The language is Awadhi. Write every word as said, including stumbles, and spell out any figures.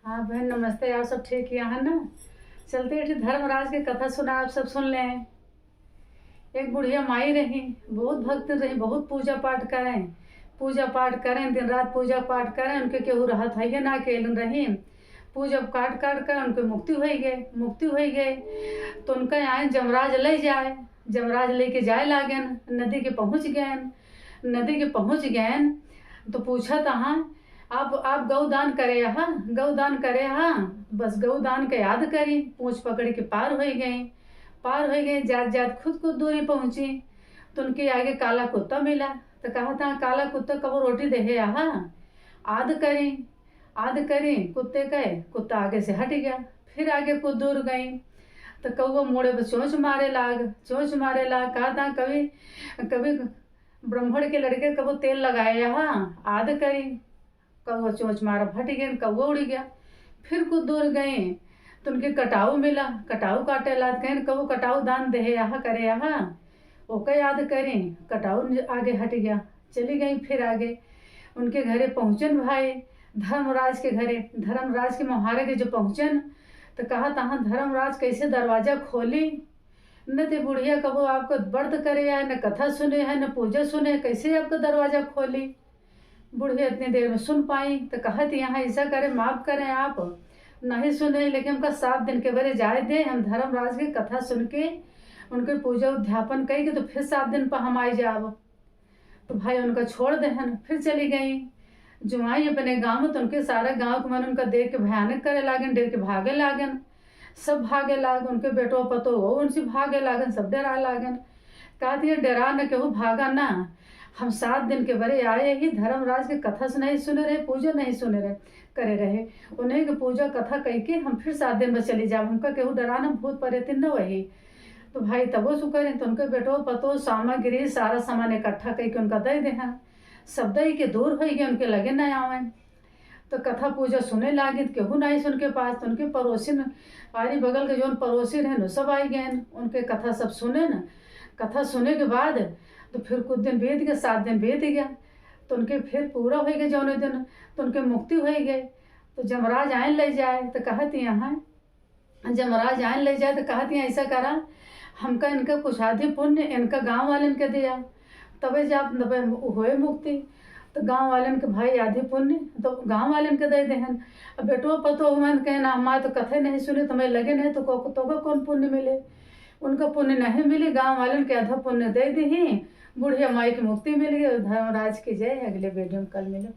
हाँ बहन, नमस्ते। आप सब ठीक यहाँ है ना? चलते एक ठे धर्मराज के कथा सुना, आप सब सुन लें। एक बुढ़िया माई रही, बहुत भक्तिन रही, बहुत पूजा पाठ करें, पूजा पाठ करें, दिन रात पूजा पाठ करें। उनके केहू रहत है ना, अकेलिन रही। पूजा काट काट कर उनके मुक्ति होइ गए, मुक्ति होइ गए। तो उनका यहाँ जमराज ले जाए, जमराज लेके जाए लागेन, नदी के पहुँच गएन। नदी के पहुँच गएन तो पूछत अहा, आप आप गौ दान करे अहा? गौ दान करे अहा? बस गौ दान के याद करी, पूँछ पकड़ के पार होइ गई। पार होइ गई, जात जात खुद कुछ दूरी पहुँची तो उनके आगे काला कुत्ता मिला। तो कहत अहा, काला कुत्ता, कबो रोटी देहे अहा? आद करी, आद करी कुत्ते के। कुत्ता आगे से हटि गया। फिर आगे कुछ दूर गई तो कौआ मुड़े पर चोंच मारे लाग, चोंच मारे लाग। कहत अहा, कभी कभी ब्राह्मण के लड़के कबो तेल लगाए अहा? आद करी। कौआ चोंच मारा, हटि गए, कौआ उड़ि गया। फिर कुछ दूर गई तो उनके कटाऊ मिला, कटाऊ काटे लाग। कहेन, कबो कटाऊ दान देहे अहा, करे अहा? ओके याद करी, कटाऊ आगे हटि गया, चली गई। फिर आगे उनके घरे पहुँचेन भाई, धर्मराज के घरे। धर्मराज के मोहारे के जो पहुँचेन तो कहत अहा, धर्मराज, कैसे दरवाजा खोली? न तो बुढ़िया कबो आपका व्रत करे है, न कथा सुने है, न पूजा सुने है, कैसे आपका दरवाजा खोली? बुढ़िया इतनी देर में सुन पाई तो कहत, यहाँ ऐसा करे, माफ करें, आप नहीं सुने, लेकिन हमका सात दिन के बरे जाए दे, हम धर्मराज के कथा सुन के उनके पूजा उद्यापन कई के तो फिर सात दिन पर हम आए जाब। तो भाई उनका छोड़ देहन, फिर चली गई। जो आई अपने गाँव में तो उनके सारा गाँव के मन उनका देख के भयानक करे लागेन, डर के भागे लागेन। सब भागे लाग, उनके बेटो पतो वो उनसे भागे लागेन, सब डरा लागेन। कहती है, डरा न, केहू भागा ना। हम सात दिन के बरे आए ही धर्मराज के कथा से नहीं सुने रहे, पूजा नहीं सुने रहे, करे रहे। उन्हीं के पूजा कथा कई के हम फिर सात दिन में चली जाब। हमका केहू डरा न, भूत प्रेत न वही। तो भाई तबो सु करें तो उनके बेटो पतो सामग्री सारा सामान इकट्ठा कई के उनका दे देहन। सब दई के दूर होइ गए, उनके लगे न आवे। तो कथा पूजा सुने लागिन, केहू नाई सुन के पास। तो उनके पड़ोसिन, आरी बगल के जौन पड़ोसी रहन, उ सब आई गएन उनके कथा सब सुनेन। कथा सुने के बाद तो फिर कुछ दिन बीत गए, सात दिन बीत गया। तो उनके फिर पूरा होइ गए जौने दिन, तो उनके मुक्ति होइ गए। तो जमराज आए ले जाए तो कहत यहाँ, जमराज आए ले जाए तो कहत यहाँ, ऐसा करा, हमका इनका कुछ आधी पुण्य इनका गाँव वालन के दिया, तबे जाब, तबे होए मुक्ति। तो गाँव वालन के भाई आधी पुण्य तो गाँव वालन के दे देहन। अब बेटो पतो हुआ कहे ना, हमारे तो कथे नहीं सुने, तो मैं लगे नहीं तो को, तो को कौन पुण्य मिले? उनका पुण्य नहीं मिली, गाँव वालन के आधा पुण्य दे दी। बुढ़िया माई की मुक्ति मिल गई। धर्मराज की जय। अगले वीडियो में कल मिलो।